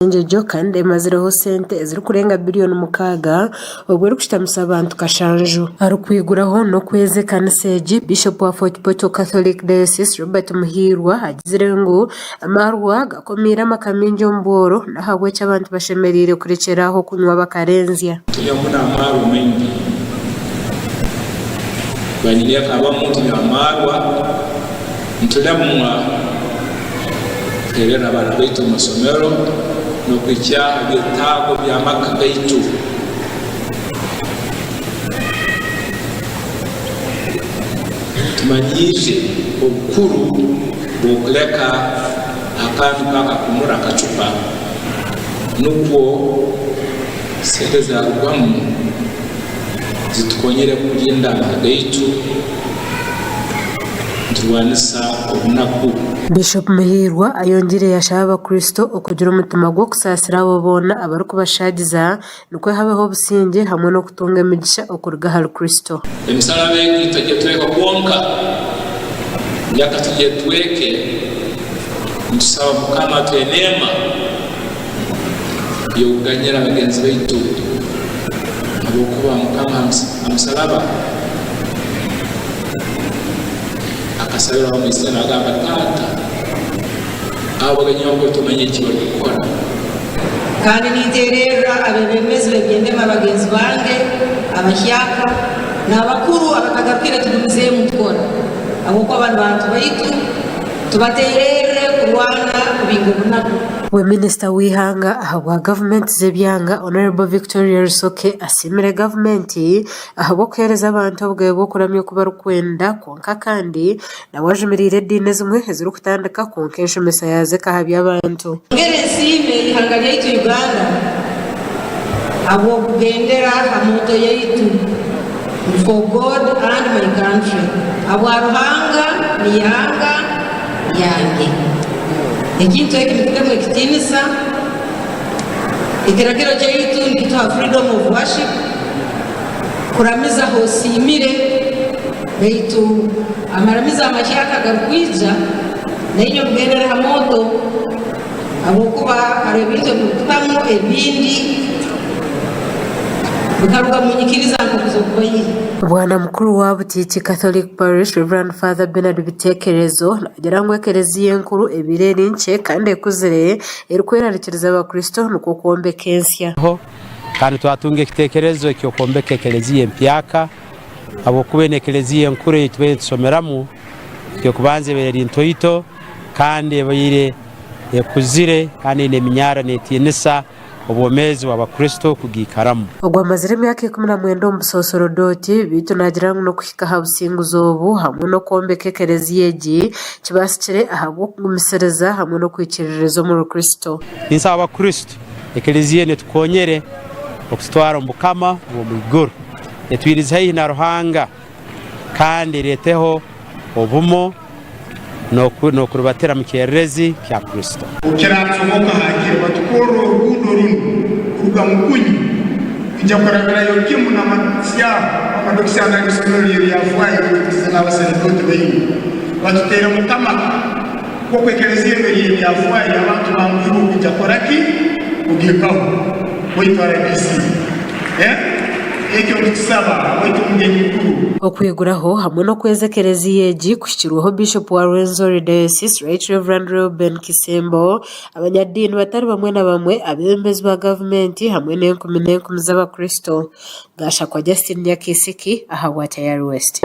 Engyegyo kandi emazireho sente ezirikurenga biriyoni mukaaga obwo erikushutamisa abantu kashanju. Arikwiguraho n'okweza ekanisa egi, Bishop wa Fort Portal Catholic Diocese, Robert Muhiirwa agizire ngu amaarwa gakomiire amaka maingi omu bworo n'ahabw'ekyo abantu bashemereire kurekyera aho kunywa bakarenzya. Tunywa muno amaarwa maingi. Banyineeka abamu tunywa amaarwa nitulemwa. Kuheerera abaana baitu omu masomero n'okuhikya aha byetaago by'amaka gaitu. Tumanyiire obukuru bw'okuleka akantu k'akakumura akacupa nukwo sente ezarugwamu zitukonyere kulinda amaka gaitu. Niturwanisa obunaku. Bishop Muhiirwa ayongiire yashaba abakristo okugira omutima gw'okusaasira abo boona abarikubashaagiza nikwo habeho obusingye hamwe n'okutunga emigisha okuruga ahari Kristo. Emisaraba egi tutagyetweka kwonka, leka tugyetweke nitusaba Mukama atuhe eneema y'okuganyira bagenzi baitu habwokuba Mukama ha musaraba Akasabira omu Ise nagamba, Taata, abo baganyire habwokuba tibamanyire eki barukukora. Kandi ninteererra abeebembezi b'eby'endema bagenzi bange abahyaka n'abakuru abatagarukire tugumizeemu nitukora habwokuba banu bantu baitu, tubateererre kurwana kubinga obunaku. We minisita w'eihanga ahabwa gavumenti z'ebyanga, Hon. Victoria Rusoke asiimire gavumenti ahabw'okuheereza abantu obugabe bw'okuramya oku barikwenda kwonka kandi nawe ajumiriire ediini ezimwe ezirikutandika kwonka enshomesa yaazo ekahabya abantu. Nyongere nsiime eihanga ryaitu Uganda ahabw'okugendera aha motto yaitu ngu For God and my country, Ahabwa Ruhanga n'eihanga ryange. Ekintu eki nikitemu ekitiinisa. Ekiragiro kyaitu nikituha freedom of worship. Kuramiza ahu osiimire, baitu amaramizo amahyaka agarikwija nainywe mugendere ha moto habwokuba hariho ebintu ebirikutamu ebindi bikaruga mu nyikiriza nk'oku z'okubaire. Bwana mukuru wa Butiiti Catholic Parish, Rev. Father Bernard Bitekerezo naagira ngu ekereziya enkuru ebaire eri nkye kandi ekuzire erikwerarikiriza abakristo nikwo kwombeka ensya. Kandi twatunga ekitekerezo eky'okwombeka ekeleziya empyaka habwokuba enu ekeleziya enkuru ei tubaire nitusomeramu eky'okubanza ebaire eri ntoito kandi ebaire ekuzire kandi eine eminyara n'etiinisa obwomeezi bw'Abakristo kugiikaramu. Ogu amazire emyaka 19 omu busoosorodooti beitu naagira ngu n'okuhika aha businguzi obu hamwe n'okwombeka ekereziya egi kibaasikire ahabw'okugumisiriza hamwe n'okwikiririza omuri Kristo. Ninsaba Abakristo Ekelezia enu etukonyere okututwara omu bukama bw'omu iguru, etwirize haihi na Ruhanga, kandi ereeteho obumo n'okurubatira mu kyererezi kya Kristo. Kirasoboka hakire batukorre oruguudo runu kuruga Mukunyi kwija kurabirayo kimu n'amadokisi aho, amadokisi ago ag'isomero ly'ebyafaayo ery'okutuza n'abasaredooti baingi batuteeremu tamaka. Nk'oku ekelezia enu eri y'ebyafaayo, abantu banguhirwe kwija kukora ki? Kugihikaho. Waitu RDC. Eh? Ekyo nitukisaba, waitu omugenyi mukuru. Okwiguraho hamwe n'okweza ekereziya egi kuhikirweho Bishop wa Rwenzori Diocese Right Rev Reuben Kisembo, abanyadiini batari bamwe na bamwe, abeebembezi ba gavumenti hamwe n'enkumi n'enkumi z'abakristo. Gashakwa Justine Nyakisiki ahabwa Tayari West.